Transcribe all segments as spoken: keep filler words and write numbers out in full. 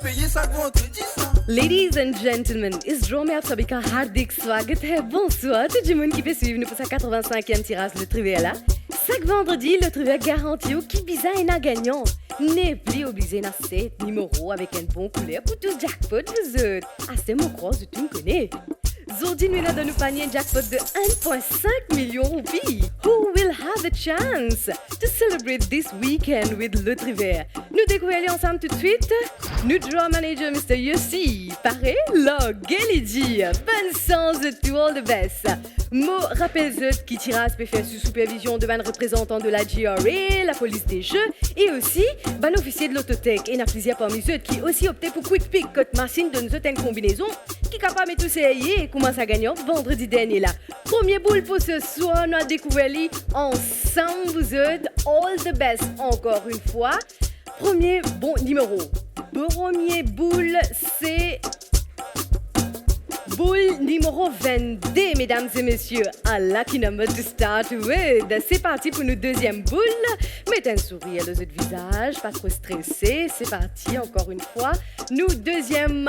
Peye sak vandredi sa. Ladies and gentlemen, इस ड्रॉ में आप सभी का हार्दिक स्वागत है। Bonswar tou dimoun ki pe swiv nou pou sa katrevinsinkiem tiraz Loterie Vert la. Sak vandredi, Loterie Vert garanti ou ki bizin ena gagnan. Nepli oblize ena set nimero avek enn bon kouler pou tous jackpot, vous autres. Aster mo krwar zot inn kone. Zordi nou ena dan nou panie enn jackpot de enn pwin sink milion roupi. Who will have a chance to celebrate this weekend with Loterie Vert? Nou dekouver li ansam toutswit. Nou draw manager, Mister Yossi, pare? Large li dir. Bonn sans zot tou, all the best. Mo rapel zot ki tiraz pe fer sou sipervizion de bann reprezantan de la G R A, lapolis de zwe, e osi bann ofisie de Lototech. Ena plizier parmi zot ki osi opte pou Quick Pick, kot masinn donn zot enn konbinezon ki kapav met ou serye kouma sa gagnan vandredi dernie la. Premie boul pou seswar, nou al dekouver li ansam, vous autres. All the best ankor enn fwa. Premie bon nimero. Premie boul, se boul nimero vennde, medam e mesie. A lucky number to start with. Se parti pou nou deziem boul. Met enn sourir lor zot vizaz, pa tro strese. Se parti ankor enn fwa. Nou deziem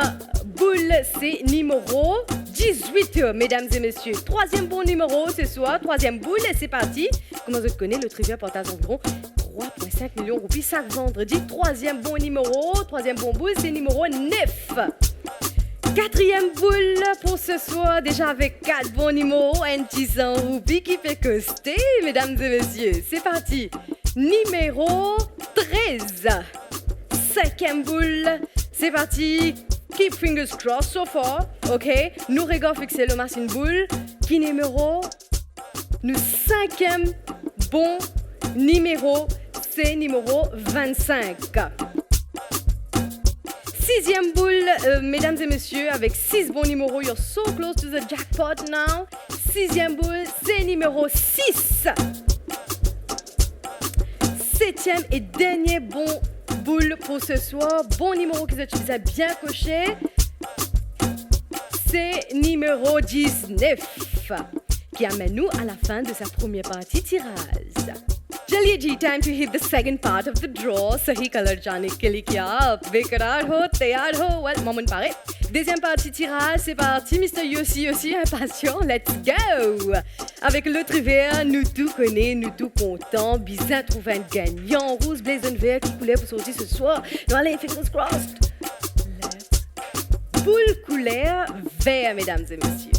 boul, se nimero dizwit, medam e mesie. Trwaziem bon nimero seswar, trwaziem boul, se parti. Kouma zot kone, Loterie Vert partaz anviron trwa pwin sink milion roupi sak vandredi. Trwaziem bon nimero, trwaziem bon boul, se nimero nef. Katriem boul pou seswar, deza avek kat bon nimero, enn ti san roupi ki pe koste, medam e mesie. Se parti. Nimero trez. Sinkiem boul, se parti. Keep fingers crossed so far, ok? Nou regar fixe lor masinn boul. Ki nimero? Nou sinkiem bon nimero, se nimero vennsink. Siziem boul, euh, medam e mesie, avek sis bon nimero, you're so close to the jackpot now. Siziem boul, se nimero sis. Setiem e dernie bon boul pou seswar. Bon nimero ki zot ti bizin bien kose, se nimero diznef, ki amenn nou a la fin de sa premie parti tiraz. चलिए जी, time to hit the second part of the draw. सही कलर जाने के लिए क्या आप बेकरार हो, तैयार हो? Well, mwa mo'nn pare. Deziem parti tiraz, se parti, Mister Yossi, Yossi inpasian. Let's go! Avek Loterie Vert, nou tou kone, nou tou kontan, bizin trouv enn gagnan. Rouz, ble, zonn, ver, ki kouler pou sorti seswar? Nou ale, fingers crossed. Boul kouler ver, medam e mesie.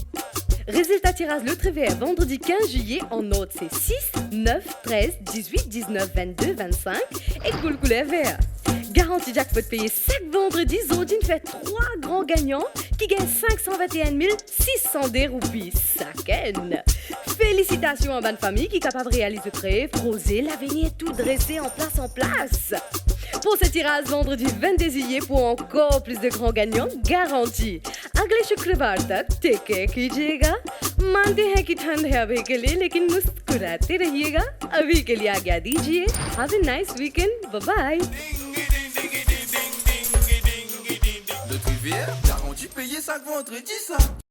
Rezilta tiraz Loterie Vert vandredi kinz zilye an ord se sis, nef, trez, dizwit, diznef, vennde, vennsink ek boul kouler ver. Garanti jackpot peye sak vandredi, zordi nou fer trwa gran gagnan ki gagn sink san vennteen mil sis san de roupi sakenn. Felisitasion a bann fami ki kapav realiz zot rev, proze, lavenir tou drese an plas, an plas. Pou se tiraz vandredi vennde zilye pou ankor plis de gran gagnan garanti. अगले शुक्रवार तक take care कीजिएगा। मानते हैं कि ठंड है अभी के लिए, लेकिन मुस्कुराते रहिएगा। अभी के लिए आज्ञा दीजिए। Have a nice weekend. Bye bye. Loterie Vert, garanti peye sak vandredi sa.